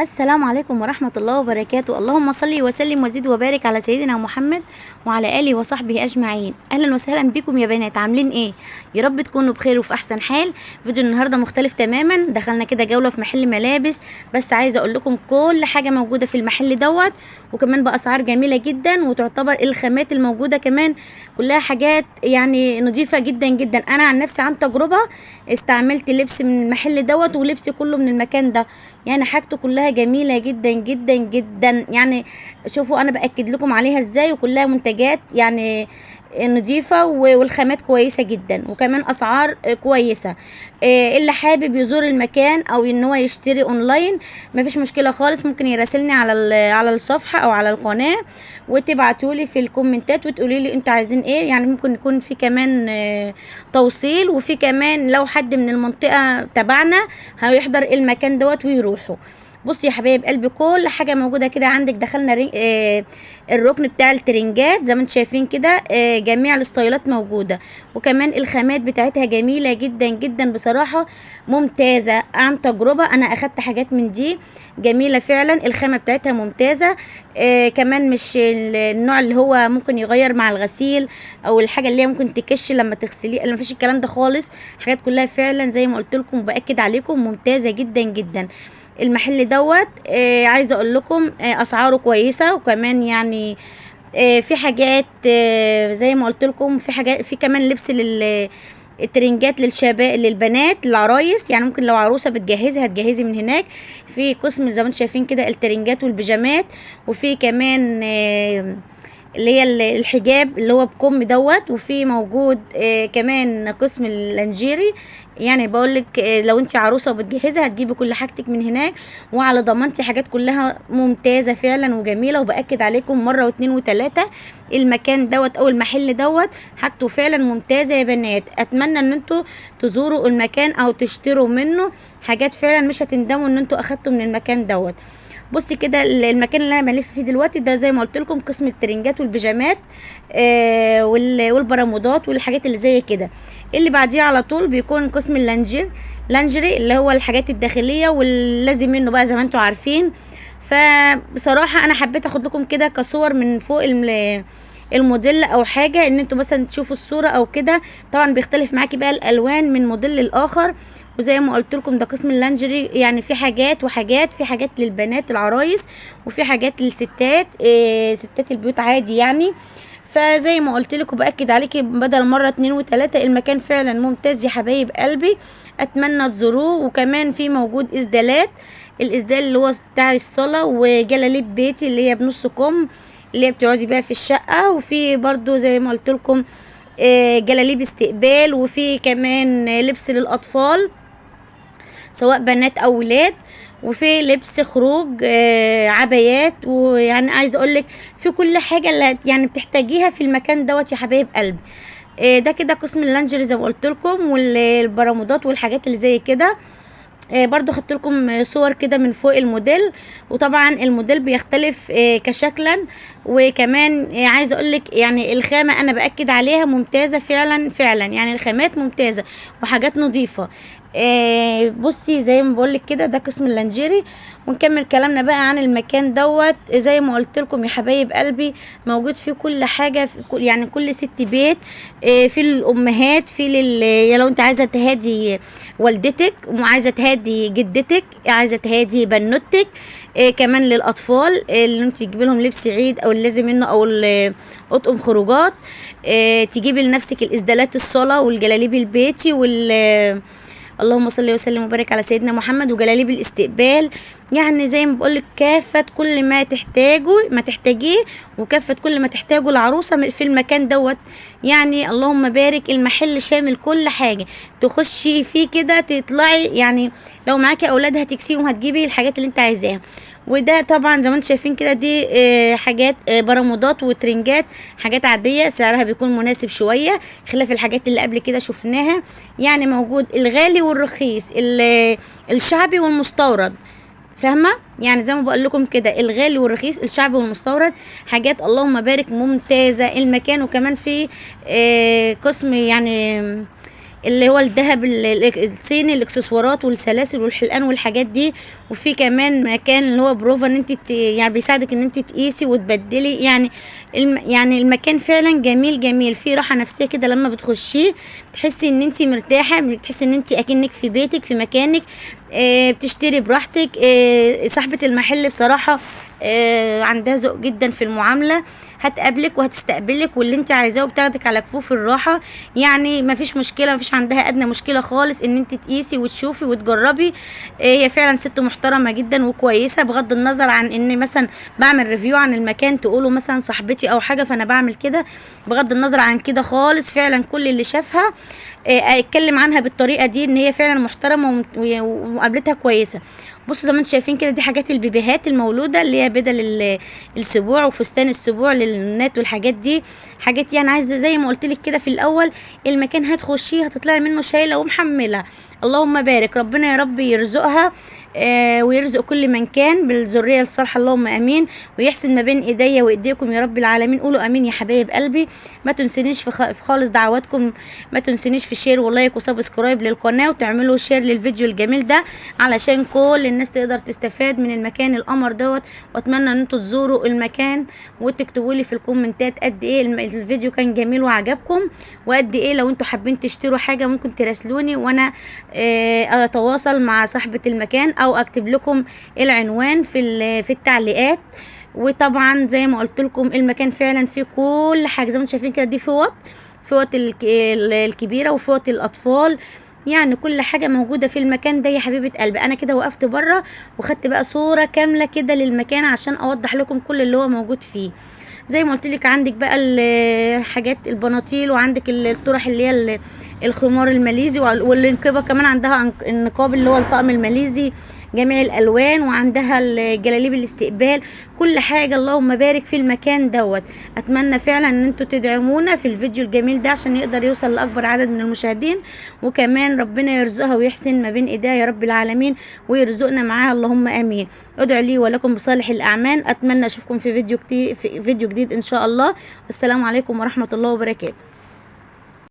السلام عليكم ورحمة الله وبركاته. اللهم صل وسلم وزد وبارك على سيدنا محمد وعلى آله وصحبه أجمعين. أهلا وسهلا بكم يا بنات، عاملين إيه؟ يا رب تكونوا بخير وفي أحسن حال. فيديو النهاردة مختلف تماما، دخلنا كده جولة في محل ملابس، بس عايزة أقول لكم كل حاجة موجودة في المحل دوت، وكمان بأسعار جميلة جدا، وتعتبر الخامات الموجودة كمان كلها حاجات يعني نظيفة جدا جدا. أنا عن نفسي عن تجربة استعملت لبس من المحل دوت ولبس كله من المكان ده، يعني حاجته كلها جميلة جدا جدا جدا. يعني شوفوا انا باكد لكم عليها ازاي، وكلها منتجات يعني نظيفة والخامات كويسة جدا، وكمان اسعار كويسة. اللي حابب يزور المكان او ان هو يشتري اونلاين مفيش مشكلة خالص، ممكن يراسلني على الصفحة او على القناة، وتبعتولي في الكومنتات وتقولي لي انتوا عايزين ايه. يعني ممكن يكون في كمان توصيل، وفي كمان لو حد من المنطقة تبعنا هيحضر المكان دوت ويروحوا. بصوا يا حبايب قلبي، كل حاجة موجودة كده عندك. دخلنا الركن بتاع الترنجات زي ما انتم شايفين كده، جميع الستايلات موجودة، وكمان الخامات بتاعتها جميلة جدا جدا بصراحة ممتازة. عن تجربه انا اخدت حاجات من دي جميلة فعلا، الخامة بتاعتها ممتازة. كمان مش النوع اللي هو ممكن يغير مع الغسيل او الحاجة اللي هي ممكن تكش لما تغسليه، مفيش الكلام ده خالص. حاجات كلها فعلا زي ما قلت لكم وباكد عليكم ممتازة جدا جدا. المحل دوت عايزه اقول لكم اسعاره كويسة، وكمان يعني في حاجات زي ما قلت لكم، في حاجات في كمان لبس الترنجات للشباب للبنات للعرايس، يعني ممكن لو عروسه بتجهزها هتجهزي من هناك. في قسم زي ما انتم شايفين كده الترنجات والبيجامات، وفي كمان اللي هي الحجاب اللي هو بكم دوت، وفي موجود كمان قسم اللانجيري. يعني بقولك لو انت عروسه وبتجهزها هتجيبي كل حاجتك من هناك، وعلى ضمانتي حاجات كلها ممتازة فعلا وجميلة. وباكد عليكم مرة واتنين وتلاتة، المكان دوت او المحل دوت حاجته فعلا ممتازة يا بنات. اتمنى ان انتوا تزوروا المكان او تشتروا منه حاجات، فعلا مش هتندموا ان انتوا اخدتوا من المكان دوت. بصي كده المكان اللي انا بلف فيه دلوقتي ده زي ما قلت لكم قسم الترنجات والبيجامات والبرمودات والحاجات اللي زي كده. اللي بعديه على طول بيكون قسم اللانجري اللي هو الحاجات الداخلية واللازم منه بقى زي ما انتم عارفين. فبصراحة انا حبيت اخد لكم كده كصور من فوق الموديل او حاجة، ان انتوا مثلا تشوفوا الصورة او كده. طبعا بيختلف معاكي بقى الالوان من موديل للاخر. وزي ما قلت لكم ده قسم اللانجري، يعني في حاجات وحاجات، في حاجات للبنات العرايس وفي حاجات للستات، ستات البيوت عادي يعني. فزي ما قلت لكم باكد عليكي بدل مرة 2 و3، المكان فعلا ممتاز يا حبايب قلبي، اتمنى تزوروه. وكمان في موجود اسدالات، الاسدال اللي هو بتاع الصلاة، وجلاليب بيتي اللي هي بنص كم اللي هي بتقعدي بيها في الشقة، وفي برضو زي ما قلت لكم جلاليب استقبال، وفي كمان لبس للاطفال سواء بنات او ولاد، وفي لبس خروج، عبايات. ويعني عايزه اقولك في كل حاجة اللي يعني بتحتاجيها في المكان دوت يا حبايب قلبي. ده كده قسم اللانجري زي ما قلت لكم، والبرمودات والحاجات اللي زي كده. برضو خدت لكم صور كده من فوق الموديل، وطبعا الموديل بيختلف كشكلا. وكمان عايزه اقولك يعني الخامة انا باكد عليها ممتازة فعلا فعلا، يعني الخامات ممتازة وحاجات نظيفة. بصي زي ما بقولك كده ده قسم اللانجيري. ونكمل كلامنا بقى عن المكان دوت. زي ما قلت لكم يا حبايب قلبي موجود فيه كل حاجة، في كل يعني كل ست بيت، في الامهات، في لو انت عايزه تهادي والدتك، وعايزه تهادي جدتك، عايزه تهادي بنوتك، كمان للاطفال، اللي انت تجيبي لهم لبس عيد او اللازم منه او اطقم خروجات، تجيبي لنفسك الاسدالات الصلاة والجلاليب البيتي وال اللهم صل وسلم وبارك على سيدنا محمد، وجلاليب الاستقبال. يعني زي ما بقولك كافة كل ما تحتاجه ما تحتاجيه، وكافة كل ما تحتاجه العروسة في المكان دوت. يعني اللهم بارك، المحل شامل كل حاجة تخشي فيه كده تطلعي، يعني لو معاكي اولاد هتكسيهم هتجيبي الحاجات اللي انت عايزاها. وده طبعا زي ما انتم شايفين كده دي حاجات برمودات وترنجات، حاجات عادية سعرها بيكون مناسب شوية خلاف الحاجات اللي قبل كده شفناها. يعني موجود الغالي والرخيص، الشعبي والمستورد، فاهمه؟ يعني زي ما بقول لكم كده الغالي والرخيص، الشعبي والمستورد، حاجات اللهم بارك ممتازة المكان. وكمان في قسم يعني اللي هو الذهب الصيني، الاكسسوارات والسلاسل والحلقان والحاجات دي. وفي كمان مكان اللي هو بروفا ان انت يعني بيساعدك ان انت تقيسي وتبدلي. يعني يعني المكان فعلا جميل جميل، فيه راحة نفسية كده لما بتخشيه، بتحسي ان انت مرتاحة، بتحسي ان انت اكنك في بيتك في مكانك، بتشتري براحتك. صاحبه المحل بصراحة عندها ذوق جدا في المعاملة، هتقابلك وهتستقبلك واللي انت عايزاه، وبتاخدك على كفوف الراحة. يعني مفيش مشكلة، مفيش عندها ادنى مشكلة خالص ان انت تقيسي وتشوفي وتجربي. هي فعلا ست محترمه جدا وكويسة، بغض النظر عن ان مثلا بعمل review عن المكان تقولوا مثلا صاحبتي او حاجة، فانا بعمل كده بغض النظر عن كده خالص. فعلا كل اللي شافها اتكلم عنها بالطريقة دي، ان هي فعلا محترمه ومقابلتها كويسة. بصوا زي ما انتم شايفين كده، دي حاجات البيبيهات المولوده اللي هي بدل السبوع وفستان السبوع للنات والحاجات دي. حاجات يعني عايزه زي ما قلت لك كده في الاول، المكان هتخشيه هتطلعي منه شايله ومحمله. اللهم بارك، ربنا يا رب يرزقها ويرزق كل من كان بالذريه الصالحة، اللهم امين، ويحسن ما بين ايديا وايديكم يا رب العالمين. قولوا امين يا حبايب قلبي. ما تنسونيش في خالص دعواتكم، ما تنسونيش في share و like و subscribe للقناة، وتعملوا share للفيديو الجميل ده علشان كل الناس تقدر تستفاد من المكان القمر دوت. واتمنى ان انتوا تزوروا المكان وتكتبوا لي في الكومنتات قد ايه الفيديو كان جميل وعجبكم، وقد ايه لو انتوا حابين تشتروا حاجة ممكن تراسلوني وانا اتواصل مع صاحبه المكان، او اكتب لكم العنوان في التعليقات. وطبعا زي ما قلت لكم المكان فعلا فيه كل حاجة زي ما انتم شايفين كده، دي فوط الكبيرة وفوط الاطفال، يعني كل حاجة موجودة في المكان ده يا حبيبه قلبي. انا كده وقفت بره وخدت بقى صوره كاملة كده للمكان عشان اوضح لكم كل اللي هو موجود فيه. زي ما قلت لك عندك بقى الحاجات البناطيل، وعندك الطرح اللي هي الخمار الماليزي، والنقابه كمان عندها النقاب اللي هو الطقم الماليزي جميع الالوان، وعندها الجلاليب الاستقبال، كل حاجة اللهم بارك في المكان دوت. اتمنى فعلا ان انتوا تدعمونا في الفيديو الجميل ده عشان يقدر يوصل لاكبر عدد من المشاهدين، وكمان ربنا يرزقها ويحسن ما بين ايديها يا رب العالمين، ويرزقنا معاها اللهم امين. ادعوا لي ولكم بصالح الاعمال. اتمنى اشوفكم في فيديو جديد ان شاء الله. السلام عليكم ورحمة الله وبركاته.